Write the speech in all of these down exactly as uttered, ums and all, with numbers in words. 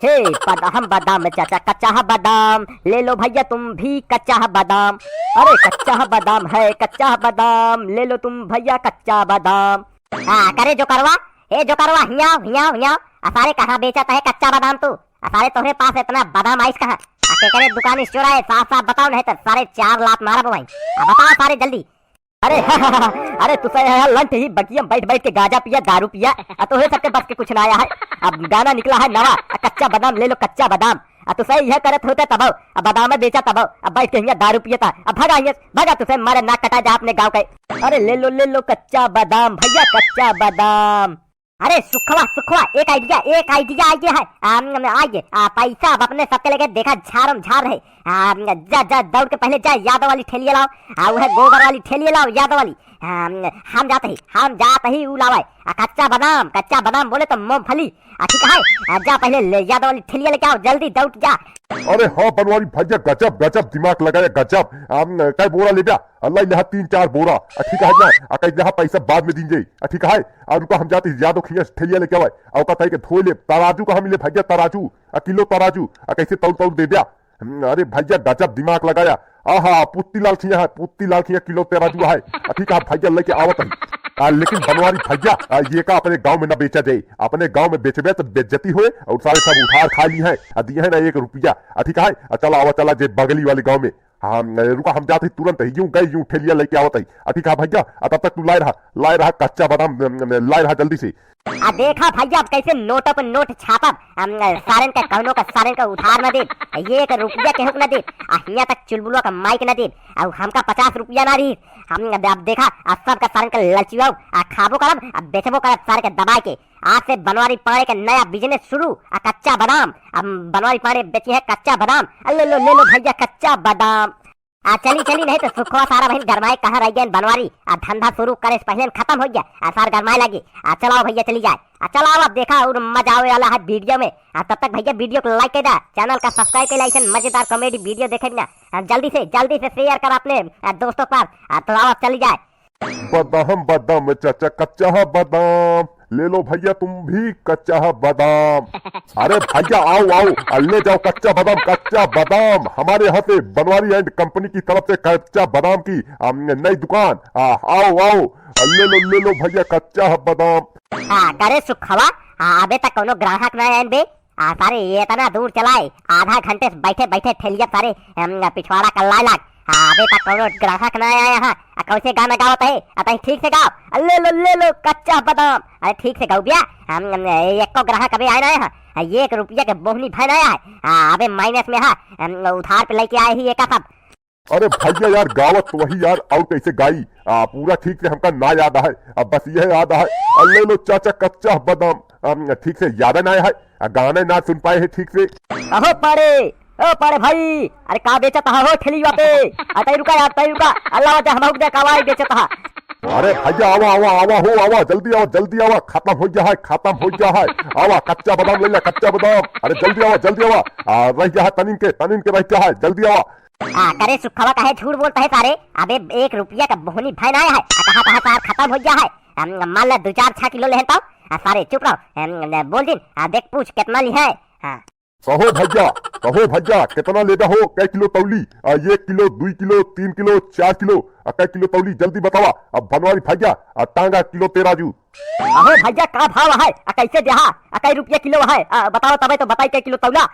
हे बादाम, बादाम चाचा, कच्चा है बादाम, ले लो भैया तुम भी कच्चा है बादाम। अरे कच्चा है बादाम है, कच्चा है बादाम, ले लो तुम भैया कच्चा बादाम। हाँ, करे जोकरवा, हे जोकरवा, हियाव, हियाव, हियाव। आ सारे कहाँ बेचत है कच्चा बादाम तू? आ सारे तोहरे पास इतना बादाम आइस कहाँ? आ केकरे दुकान से चोराए, साफ साफ बताओ, नहीं तो सारे चार लात मारब वहीं। आ बताओ सारे जल्दी। अरे, अरे तू सही है लंठ ही बगिया में बैठ बैठ के गांजा पिया, दारू पिया, आ तोहे सबके बस के कुछ ना आया है। अब गाना निकला है नवा, आ कच्चा बादाम ले लो, कच्चा बादाम। आ तू सही यह करत होते तब, अब बादाम बेचा तब, अब बैठ के हियां दारू पियता। अब भगा हियां, भगा तू सही मारे नाक कटा जा अपने गांव के। अरे ले लो, ले लो कच्चा बादाम भैया, कच्चा बादाम। अरे सुखवा, सुखवा, एक idea, एक idea आ गया है। आ, म, आ गए, आ, पैसा अब अपने सबके लगे देखा झाड़म झाड़ रहे। आ, म, जा, जा, दौड़ के पहले जा यादव वाली ठेलिया लाओ, आ, वह गोबर वाली ठेलिया लाओ, यादव वाली। आ, म, हम जाते ही, हम जाते ही ऊ लावे। आ, कच्चा बादाम, कच्चा बादाम बोले तो मूंगफली। आ, ठीक है, आ, जा पहले ले यादव वाली ठेलिया लेके आओ, जल्दी दौड़ जा। अरे हाँ बनवारी भैया, गजब, गजब दिमाग लगाया, गजब। आ, म, कै बोरा ले जा? अल्लाह यहाँ तीन चार बोरा, आ, ठीक है ना? आ, कह यहाँ पैसा बाद में दीन जाई, आ, ठीक है? आ, रुका हम जाते यादव खिया ठेलिया लेके आवे, आ, ओका ताई के धोए ले, तराजू कहाँ मिले भैया, तराजू, आ, किलो तराजू, आ, कैसे तौल तौल दे दिया। हम्म, अरे भैया गजब दिमाग लगाया। आहा, पुत्ती लाल खिया है, पुत्ती लाल खिया किलो तराजू है, आ, ठीक है भैया लेके आवत है। आ, लेकिन बनवारी भैया, आ, ये का अपने गांव में ना बेचा जाए, अपने गांव में बेचबे तो बेइज्जती होए और सारे सब उधार खा ली है, आ, दिए है ना एक रुपया, आ, ठीक है, आ, चला आवा चला जे बगली वाले गांव में। हाँ, रुका, हम जात ही तुरंत ही, यूं गए, यूं ठेलिया लेके आवत ही। आ, ठीक है भैया, आ, तब तक तू लाए रहा, लाए रहा कच्चा बादाम, न, न, लाए रहा जल्दी से। आ, देखा भैया, अब कैसे नोटों पे नोट छापब। हम, सारन का कौनो का सारन का उधार न देब, एक रुपया केहू के न देब, आ, हियां तक चुलबुलवा का माइक न देब। आ, हमका पचास रुपया ना रही। हम अब, अब देखा, आ, सबका सारन का ललचुआऊ, आ, खाबो करब, आ, बेचबो करब सारे के दबाए के। आज से बनवारी पाड़े के नया business शुरू, आ कच्चा बादाम। अब बनवारी पाड़े बेची है कच्चा बादाम। आ, ले लो, ले लो भैया कच्चा बादाम। आ चली, चली, नहीं तो सुखवा सारा बहिन गरमाए कहाँ रह गए बनवारी। आ धंधा शुरू करे से पहले खत्म हो गया। आ सार गरमाए लगी। आ चलाओ भैया चली जाए। आ चलाओ अब देखा और मजा आवे वाला है video में। आ तब तक भैया video को like कर दा, channel का subscribe कर ला, ऐसे मजेदार comedy video देखे बिना। आ जल्दी से, जल्दी से share कर अपने, आ, दोस्तों पर। आ तो आओ अब चली जाए। बादाम, बादाम चाचा, कच्चा है बादाम, ले लो भैया तुम भी कच्चा है बादाम। अरे भैया आओ, आओ, आ, ले जाओ कच्चा बादाम, कच्चा बादाम हमारे यहाँ से बनवारी and company की तरफ से कच्चा बादाम की, आ, नई दुकान। आ, आओ, आओ, आ, ले लो, ले लो भैया कच्चा है बादाम। आ, करे सुखवा, आ, अबे तक कोनो ग्राहक ना आइन बे। आ, सारे ये इतना दूर चलाए, आधा घंटे से बैठे बैठे ठेलिया सारे, अम, पिछवाड़ा कल्लाए लाग। आ, अबे तक कोनो ग्राहक ना आया है। आ, कैसे गाना गावत है? आ, तहीं ठीक से गाओ। आ, ले लो, ले लो, कच्चा बादाम। अरे ठीक से गाओ भैया। हम, हम, एको ग्राहक अबे आए ना है। आ, एक रुपया के बोहनी भय ना है। आ, अबे minus में है। हम, उधार पे लेके आए ही एका सब। अरे भैया यार, गावत तो वही यार, और कैसे गाई? आ, पूरा ठीक से हमका ना याद है, अब बस यह याद है। आ, ले लो चाचा कच्चा बादाम, हम, ठीक से याद ना है, आ, गाने ना सुन पाए हैं ठीक से। अहो पाड़े, ओ पाड़े भाई, अरे का बेचत हा हो ठेलिया पे? आ, तई रुका यार, तई रुका, अल्लाह वजह हम दे कवाई बेचत हा। अरे भैया आवा, आवा, आवा हो, आवा, जल्दी आवा, जल्दी आवा, खत्म हो गया है, खत्म हो गया है। आवा, कच्चा बादाम ले ले, कच्चा बादाम। अरे जल्दी आवा, जल्दी आवा। आ, रह गया है तनिन के, तनिन के रह गया है, जल्दी आवा। आ, करे सुखवा काहे झूठ बोलत है सारे? अबे एक रुपया का बोहनी भय ना है। आ, कहा, कहा सार खत्म हो गया है। हम, मान ले दो चार छह किलो लेहन तो। आ, सारे चुप रहो। हम, बोल दिन। आ, देख पूछ कितना ली है। हाँ। कहो भैया, कहो भैया, कितना लेबा हो? कै किलो तौली? आ, एक किलो, दुई किलो, तीन किलो, चार किलो, आ, कै किलो तौली? जल्दी बतावा। अब बनवारी भैया, आ, टांगा किलो तेराजू। अहो भैया, का भाव है? आ, कैसे देहा? आ, कै रुपया किलो है? आ, बताओ तबे तो बताई कै किलो तौला।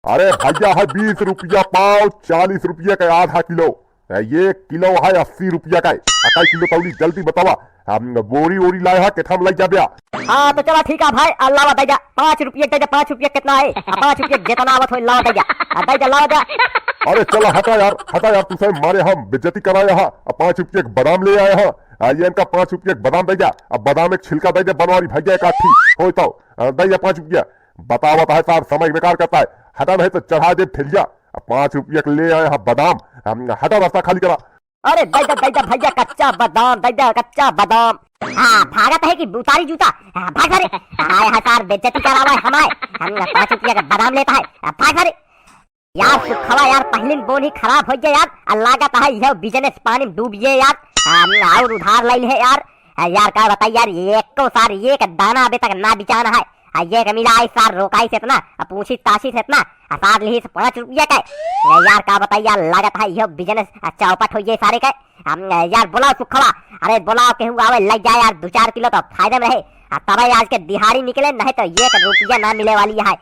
अरे भैया है बीस रुपया पाव, चालीस रुपया का आधा किलो। आ, एक किलो है अस्सी रुपया का। आ, कै किलो तौली? जल्दी बतावा। हम बोरी ओरी लाए हा, केठा में लग जाबे। हाँ, तो चला ठीक है भाई, आ, लावा दे जा, पाँच रुपये दे जा, पाँच रुपये कितना है? आ, पाँच रुपये जितना आवत हो, लावा दे जा, आ, दे जा, लावा दे जा। अरे चला हटा यार, हटा यार, तू सब मारे हम बेइज्जती कराया हा, आ, पाँच रुपये के बादाम ले आया हा, आ, ये इनका पाँच रुपये के बादाम दे जा, अब बादाम एक छिलका दे जा, बनवारी भैया एक आठी, होय तो, आ, दे जा पाँच रुपया। बतावत है सार, समय बेकार करता है, हटा नहीं तो चढ़ा दे ठेलिया, आ, पाँच रुपये के ले आया हा बादाम, हम, हटा रास्ता खाली करा। अरे दे दे, दे दे भैया कच्चा बादाम, दे दे कच्चा बादाम। हाँ, भागत है कि उतारी जूता? हाँ, भाग रे। हाँ, यहाँ सार बेइज्जती करावा है हमारे। हम पाँच रुपया का बादाम लेता है। हाँ, भाग रे। यार सुखवा यार, पहली बोन ही खराब हो गया यार। आ, लागत है यह business पानी में डूब गए यार। हम और उधार ले है यार। हाँ, यार का बताई यार, एको सार एक दाना अबे तक ना बिचाना है। आ ये कमीला आई सार रोकाई से इतना, आ पूछी ताशी से इतना, आ सार लिही से पाँच रुपया के। नहीं यार, का बताई यार, लागत है यो business, आ, चौपट हो गई सारे के। हम, यार, बोलाओ सुखवा, अरे बोलाओ, केहू आवे, लग जाए यार, दो चार किलो तो फायदे में रहे। आ तबे आज के दिहाड़ी निकले, नहीं तो एक रुपया ना मिले वाली है।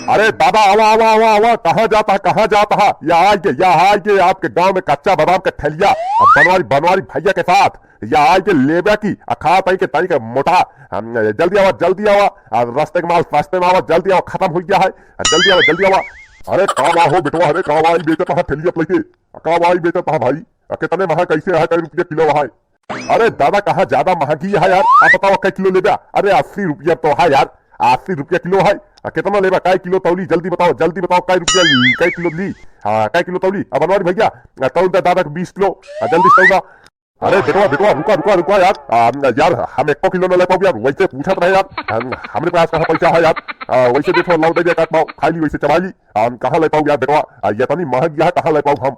अरे दादा, आवा, आवा, आवा, आवा, कहाँ जाता है, कहाँ जाता है? या आइगे, या आइगे, आपके गांव में कच्चा बादाम का ठेलिया, आ बनवारी, बनवारी भैया के साथ, या आइगे लेबे की, आ खा तई के, तई के मोटा। हम, जल्दी आवा, जल्दी आवा, आ रास्ते के माल, रास्ते में आवा, जल्दी आवा, खत्म हो गया है, आ जल्दी आवा, जल्दी आवा। अरे का बा हो बेटवा, अरे का बा, ई बेचत है ठेलिया पे लेके, आ का बा, ई बेचत है भाई, आ कितने में है, कैसे है, कै रुपया किलो है? अरे दादा, कहाँ ज्यादा महंगी है यार? आप बताओ, कै किलो लेबा? अरे अस्सी रुपया तो है यार, अस्सी रुपया किलो है। आ, कितना लेबा? कै किलो तौली? जल्दी बताओ, जल्दी बताओ, कै रुपया ली, कै किलो ली? हाँ, कै किलो तौली? अब बनवारी भैया, आ, तौल दे दादा के बीस किलो। आ, जल्दी तौला। अरे बेटवा, बेटवा, रुका, रुका, रुका यार। आ, यार, हम एको किलो न ले पाऊ यार, वैसे पूछत रहे यार। हम, हमरे पास कहाँ पैसा है यार? आ, वैसे देखो, लाओ दे दे, काट पाओ, खा ली, वैसे चबा ली। आ, हम कहाँ ले पाऊ यार बेटवा? आ, ये इतनी महंगी है, कहाँ ले पाऊ हम?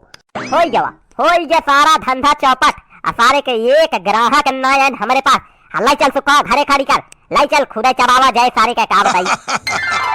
होई गवा, होई गे सारा धंधा चौपट। आ सारे के एक ग्राहक ना आयन हमरे पास। आ लाई चल सुखवा घरे खाली कर, लाई चल खुदे चबावा जाए सारे के, का बताई।